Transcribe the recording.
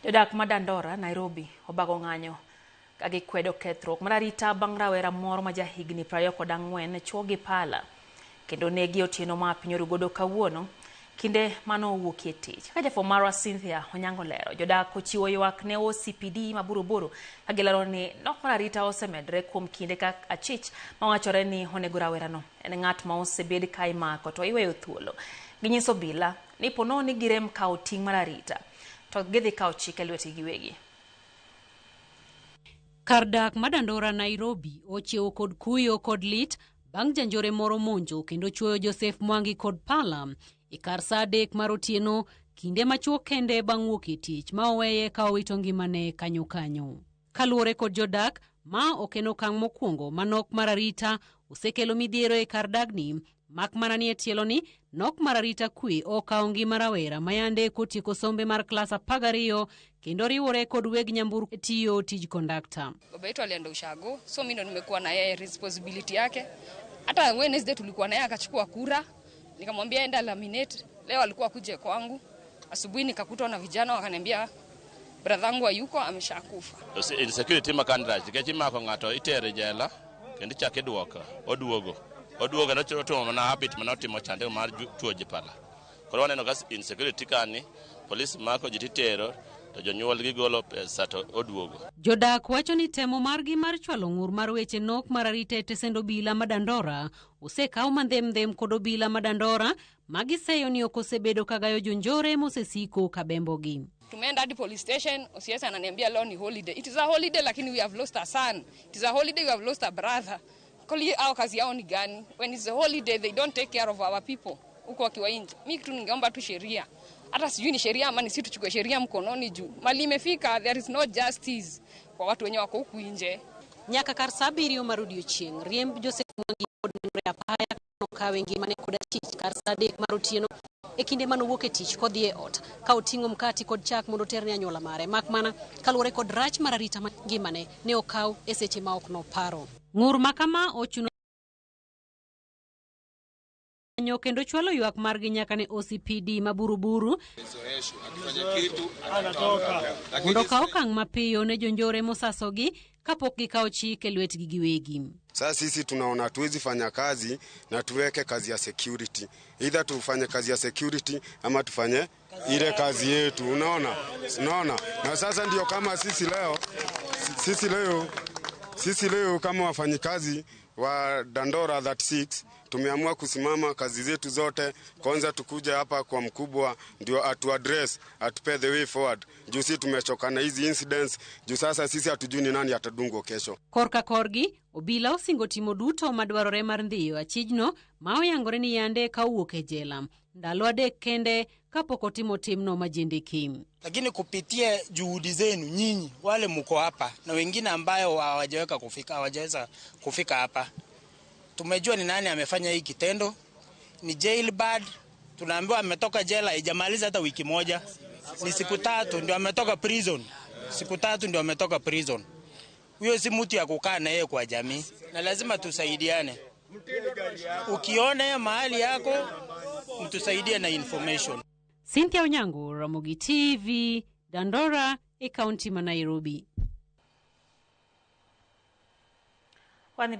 Jodak ma Dandora, Nairobi, obago ng'anyo ka gikwedo kethruok mar arita bang' rawera moro ma jahigni 24 chuo gi pala kendo negi otieno ma piny oru godo kawuono kinde mane owuokie tich. Kaka jafwambo marwa Cynthia Onyango lero, jodak ochiwo ywak ne OCPD ma Buruburu ka gilero ni nok mar arita osemedre kuom kinde ka achich mawachore ni onego rawerano en ng'at ma osebed ka imako to iweyo thuolo. Ginyiso obila ni ponono ni girem kawo ting' mar arita to gidhi kawo chik e lwetgi giwegi. Kar dak ma Dandora, Nairobi ochiewo kod kuyo kod lit bang' janjore moro monjo kendo chuoyo Joseph Mwangi kod pala e kar saa 3 mar otieno kinde machuok kende bang' wuok e tich ma oweye ka owito ngimane kanyo kanyo. Kaluwore kod jodak, ma ok en okang' mokwongo ma nok mar arita osekelo midhiero e kar dagni, mak mana ni e tielo ni nok mar arita kwe okawo ngima rawera ma yande kotieko sombe mar klas 12 kendo riwore kod weg nyamburko tiyo tij kondakta. Baba yetu alienda ushago, so mimi ndo nimekuwa na yeye responsibility yake. Hata Wednesday tulikuwa na yeye akachukua kura, nikamwambia enda laminate. Leo alikuwa akuje kwangu. Asubuhi nikakutwa na vijana wakaniambia brother yangu hayuko, ameshakufa. Insecurity ma kan rach nikech imako ng'ato itere jela kendo ichako iduoko oduogo oduogo kendo otimo mana habit mane otimo chande mar chuo ji pala. Koro waneno ka insecurity kani polis mako ji titero to jonyuol gigolo pesa to oduogo. Jodak wacho ni temo margi mar chwalo ng'ur mar weche nok mar arita e tesend obila ma Dandora osekaw mandhemdhem kod obila ma Dandora ma giseyo ni ok osebedo ka gayo jonjore mosesiko ka bembogi. Tumeenda hadi police station, OCS ananiambia leo ni holiday. It is a holiday lakini we have lost a son. It is a holiday we have lost a brother. Koli hao kazi yao ni gani? When it's a holiday they don't take care of our people. Huko wakiwa nje. Mimi kitu ningeomba tu sheria. Hata sijui ni sheria ama ni sisi tuchukue sheria mkononi juu. Mali imefika, there is no justice kwa watu wenye wako huku nje. Nyaka kar saa 7 mar odiochieng', riemb Joseph Mwangi kod nenore apaya nokawe ngimane kod achich kar saa 3 mar otieno e kinde mane owuok e tich kodhi e ot ka oting'o mkati kod chak mondo oterne anyuola mare, mak mana kaluwore kod rach mar arita ma ngimane ne okaw e seche ma ok noparo. Ng'ur ma kama ochuno kendo chwalo ywak margi nyaka ne OCPD ma Buruburu mondo okaw okang' mapiyo ne jonjore mosasogi kapok gikawo chik e lwetgi giwegi. Sasa sisi tunaona hatuwezi fanya kazi na tuweke kazi ya security. Either tufanye kazi ya security ama tufanye ile kazi yetu, unaona? Unaona? Na sasa ndio kama sisi leo kama wafanyikazi wa Dandora 36 tumeamua kusimama kazi zetu zote. Kwanza tukuja hapa kwa mkubwa ndio atu address, atupe the way forward. Juu sisi tumechoka na hizi incidents, juu sasa sisi hatujui ni nani atadungwa kesho. Korka korgi, obila osingo timo duto madwarore mar ndhiyo achijno ma oyangore ni yande ka owuok e jela ndalo 3 kende kapok otimo timno majendeki. Lakini kupitia juhudi zenu nyinyi wale mko hapa na wengine ambayo hawajaweza kufika hapa, tumejua ni nani amefanya hii kitendo. Ni jailbird, tunaambiwa ametoka jela haijamaliza hata wiki moja, ni siku 3 ndio ametoka prison. Siku 3 ndio ametoka prison. Huyo si mtu ya kukaa na yeye kwa jamii, na lazima tusaidiane. Ukiona yeye mahali yako, mtusaidie na information. Cynthia Onyango, Ramogi TV, Dandora, e kaunti ma Nairobi. Wani